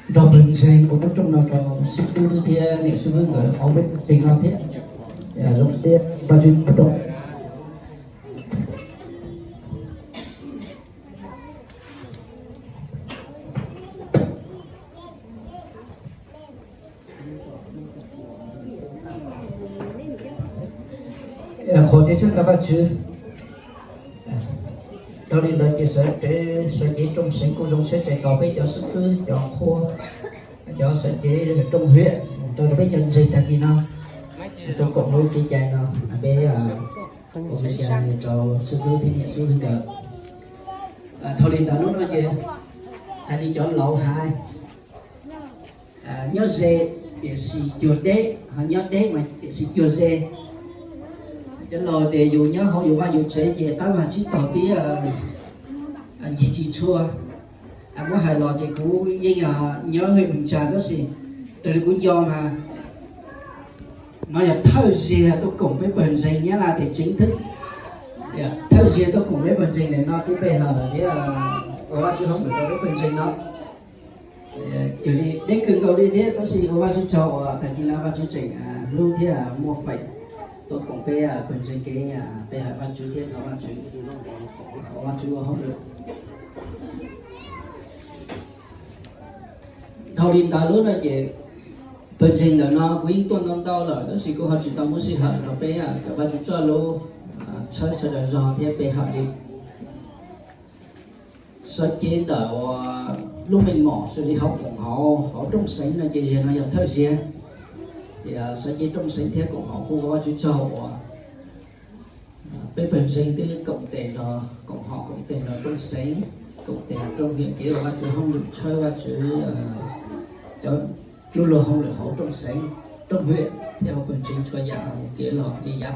Nrog pawg ntseeg ua lub rooj no rau xib fwb thiab niam xib fwb nkawd ua peb pawg ntseeg no thiab. Zoo siab Vajtswv pub rau qhuas thiab tshaj tawm Vajtswv. Dhau li ntawd ces sawv cev rooj seev kuj zoo siab tseem tos peb cov xib fwb, cov qhua, cov sawv cev rooj hiam, rau peb cov ntseeg tag kis no tuaj koom lub kev cai no, peb ua kev cai rau xib fwb thiab niam xib fwb nkawd. Dhau li ntawd lub no ces hais li cov laus hais, nyob ze tiam sis cuag deb, ho nyob deb mas tiam sis cuag ze. Cov laus tias yus nyob hauv yus vaj yus tsev ces tab mas tsis tau tib ncig tsis tshua. Muab hais los ces kuv yeej nyob hwj Moos Tsa tab sis raws li kuv nco mas no yog thawj zaug tuaj koom peb pawg ntseeg Nyab Laj tias tseev thwb. Thawj zaug tuaj koom peb pawg ntseeg ntawm no twb pe hawm thiab ua Vajtswv hauj lwm rau peb pawg ntseeg no. Ces li deb kawg nkaus li thiab tab sis ua Vajtswv tsaug uas tag kis no Vajtswv tseem hlub thiab muaj feem tuaj koom peb pawg ntseeg kev pe hawm Vajtswv thiab thov Vajtswv, ua Vajtswv ua hauj lwm. Dhau li ntawd lub no ces pawg ntseeg ntawm no kuv yeej tuaj ntau ntau lawm tab sis kuv ho tsis tau muab sij hawm rau peb kom Vajtswv txoj lub tshawb sawv daws zog thiab pe hawm li. Sawv cev ntawm lub meej mom xws li hauv koom haum hauv rooj seev no ces zaum no yog thawj zaug. Ces sawv cev rooj seev thiab koom haum kuj ua Vajtswv tsaug uas peb pawg ntseeg twb koom tes nrog koom haum koom tes nrog rooj seev, koom tes nrog rooj hiam kev ua Vajtswv hauj lwm tshawb Vajtswv cov lub luag hauj lwm hauv rooj seev, rooj hiam thiab hauv pawg ntseeg txhua yam kev los li yav